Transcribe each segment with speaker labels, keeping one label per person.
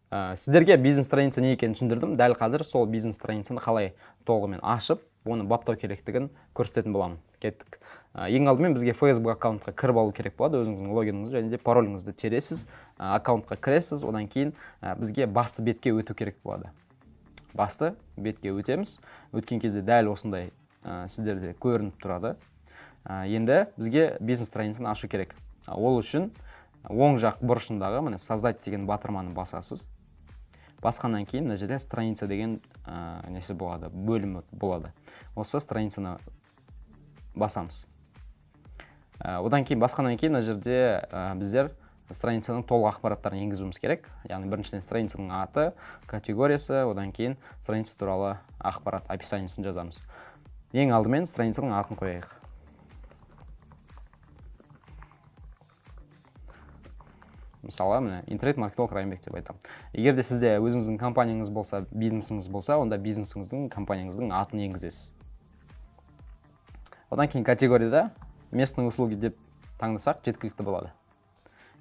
Speaker 1: Сіздерге бизнес страница не екенін түсіндірдім. Дәл қазір сол бизнес страницаны қалай толығымен ашып, оны баптау керектігін көрсететін боламын. Кеттік. Ең алдымен бізге Facebook аккаунтқа кіріп алу керек болады. Өзіңіздің логиніңізді және де пароліңізді тересіз, аккаунтқа кіресіз, одан кейін бізге басты бетке өту керек болады. Басты бетке өтеміз. Өткен кезде дәл осындай сіздерде көрініп тұрады. Енді бізге бизнес страницаны ашу керек. Ол үшін оң жақ бұрышындағы міне создать деген батырманы басасыз. Басқаннан кейін мына жерде страница деген несі болады, бөлімі болады. Осы страницаны басамыз. Одан кейін басқаннан кейін мына жерде біздер страницаның толық ақпараттарын енгізуіміз керек. Яғни біріншіден страницаның аты, категориясы, одан кейін страница туралы ақпарат, описаниесін жазамыз. Ең алдымен страницаның атын қояйық. Мысалы, міне интернет-маркетолог Райымбек деп айтамын. Егер де сізде өзіңіздің компанияңыз болса, бизнесіңіз болса, онда бизнесіңіздің, компанияңыздың атын енгізесіз. Одан кейін категорияда местные услуги деп таңдасақ жеткілікті болады.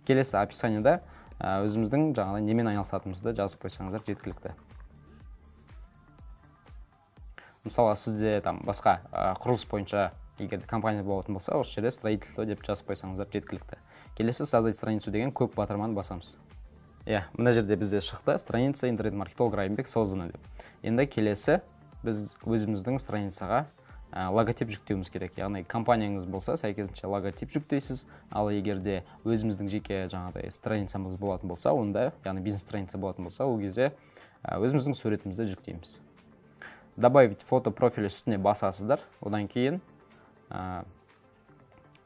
Speaker 1: Келесі описаниеда өзіміздің жаңағыдай немен айналысатынымызды жазып қойсаңыздар жеткілікті. Мысалы, сізде там басқа құрылыс бойынша егер де компания болатын болса, осы жерде строительство деп жазып қойсаңыздар жеткілікті. Келесі создать страницу деген көк батырманы басамыз. Иә, мына жерде бізде шықты страница интернет-маркетолог Райымбек создана деп. Енді келесі біз өзіміздің страницаға логотип жүктеуіміз керек. Яғни компанияңыз болса, сәйкесінше логотип жүктейсіз. Ал егер де өзіміздің жеке жаңағыдай страницамыз болатын болса, онда, яғни бизнес страница болатын болса, ол кезде өзіміздің суретімізді жүктейміз. Добавить фото профиль үстіне басасыздар. Одан кейін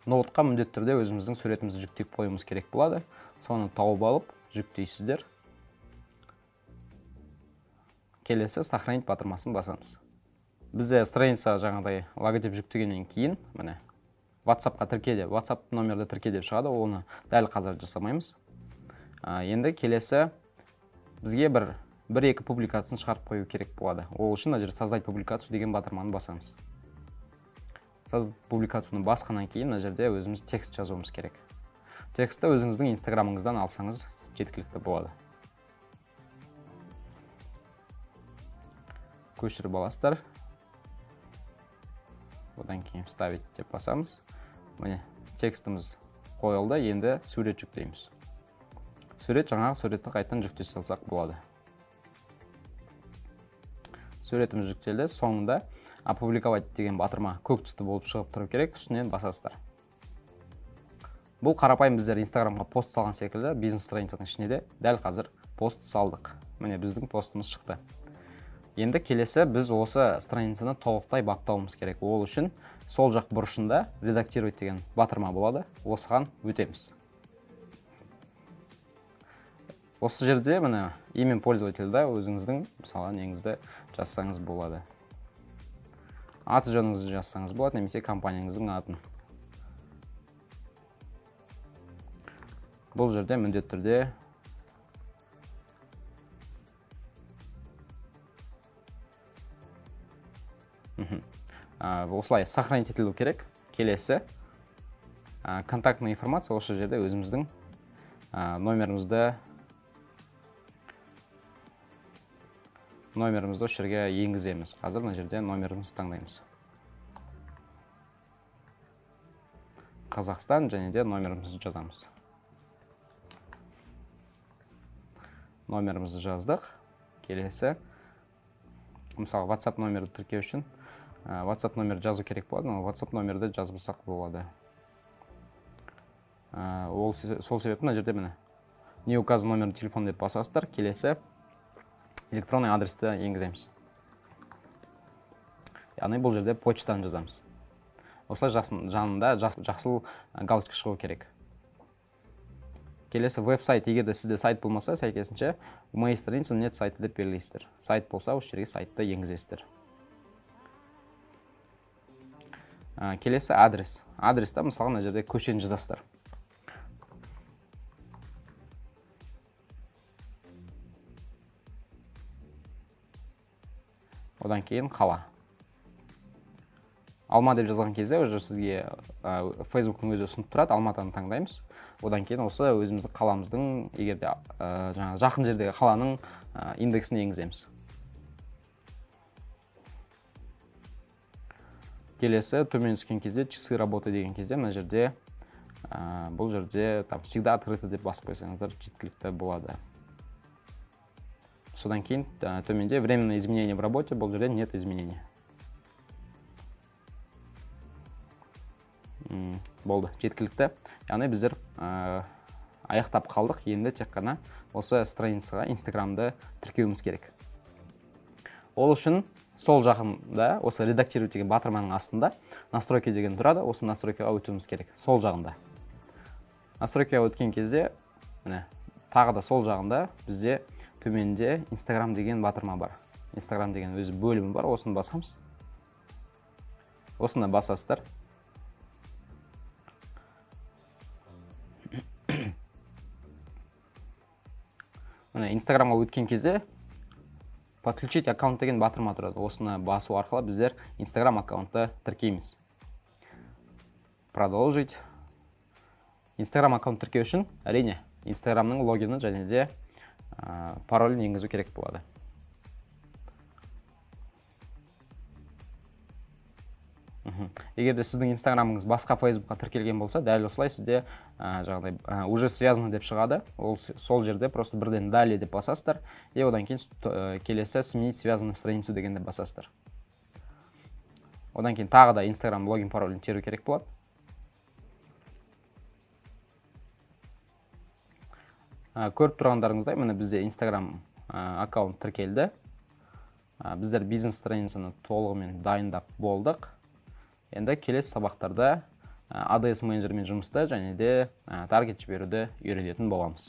Speaker 1: ноутқа міндетті түрде өзіміздің суретімізді жүктеп қоюымыз керек болады. Соны тауып алып жүктейсіздер. Келесі сохранить батырмасын басамыз. Бізде страница жаңағыдай логотип жүктегеннен кейін міне WhatsApp-қа тірке деп, WhatsApp номерді тірке деп шығады. Оны дәл қазір жасамаймыз. Енді келесі бізге бір екі публикацияны шығарып қою керек болады. Ол үшін мына жерде создать публикацию деген батырманы басамыз. Создать публикацияны басқаннан кейін мына жерде өзіміз текст жазуымыз керек. Текстті өзіңіздің инстаграмыңыздан алсаңыз жеткілікті болады. Көшіріп аласыздар. Одан кейін вставить деп басамыз. Міне текстіміз қойылды. Енді сурет жүктейміз. Сурет, жаңағы суретті қайтадан жүктей салсақ болады. Суретіміз жүктелді. Соңында опубликовать деген батырма көк түсті болып шығып тұру керек, үстінен басасыздар. Бұл қарапайым біздер Инстаграмға пост салған секілді бизнес страницаның ішіне де дәл қазір пост салдық. Міне біздің постымыз шықты. Енді келесі біз осы страницаны толықтай баптауымыз керек. Ол үшін сол жақ бұрышында редактировать деген батырма болады. Осыған өтеміз. Осы жерде міне имя пользовательда өзіңіздің мысалы неңізді жазсаңыз болады. Аты жөніңізді жазсаңыз болады немесе компанияңыздың атын. Бұл жерде міндетті түрде осылай сохранить етілу керек. Келесі контактная информация, осы жерде өзіміздің номерімізді осы жерге енгіземіз. Қазір мына жерде номерімізді таңдаймыз. Қазақстан және де номерімізді жазамыз. Номерімізді жаздық. Келесі мысалы WhatsApp номерді тіркеу үшін WhatsApp номерді жазу керек болады, но WhatsApp номерді жазбасақ болады. Ол сол себепті мына жерде міне не указан номер телефон деп басасыздар. Келесі электронный адресті енгіземіз. Яғни бұл жерде почтаны жазамыз. Осылай жанында жасыл галочка шығу керек. Келесі веб-сайт, егер де сізде сайт болмаса, сәйкесінше у моей страницы нет сайта деп белгілейсіздер. Сайт болса, осы жерге сайтты енгізесіздер. Келесі адрес. Адреста мысалы мына жерде көшені жазасыздар. Одан кейін қала. Алма деп жазған кезде уже сізге Фейсбуктың өзі ұсынып тұрады, Алматыны таңдаймыз. Одан кейін осы өзіміздің қаламыздың, егер де жаңағы жақын жердегі қаланың индексін енгіземіз. Келесі төмен түскен кезде часы работы деген кезде мына жерде, бұл жерде там всегда открыто деп басып қойсаңыздар, жеткілікті болады. Содан кейін төменде временное изменение в работе, бұл жерде нет изменений. Болды, жеткілікті. Яғни біздер аяқтап қалдық. Енді тек қана осы страницаға Инстаграмды тіркеуіміз керек. Ол үшін сол жағында осы редактировать деген батырманың астында настройки деген тұрады. Осы настройкаға өтуіміз керек. Сол жағында настройкаға өткен кезде, міне, тағы да сол жағында бізде төменде Инстаграм деген батырма бар, Инстаграм деген өзі бөлімі бар. Осыны басамыз, осыны басасыздар. Міне, Инстаграмға өткен кезде подключить аккаунт деген батырма тұрады. Осыны басу арқылы біздер Инстаграм аккаунтты тіркейміз. Продолжить. Инстаграм аккаунт тіркеу үшін, әрине, Инстаграмның логинін және де паролін енгізу керек болады. Егер де сіздің Инстаграмыңыз басқа Фейсбукқа тіркелген болса, дәл осылай сізде жаңағыдай уже связано деп шығады. Ол сол жерде просто бірден далее деп басасыздар, и одан кейін келесі сменить связанную страницу дегенді басасыздар. Одан кейін тағы да Инстаграм логин паролін теру керек болады. Көріп тұрғандарыңыздай, міне, бізде Инстаграм аккаунт тіркелді. Біздер бизнес страницаны толығымен дайындап болдық. Енді келесі сабақтарда ADS менеджермен жұмысты және де таргет жіберуді үйренетін боламыз.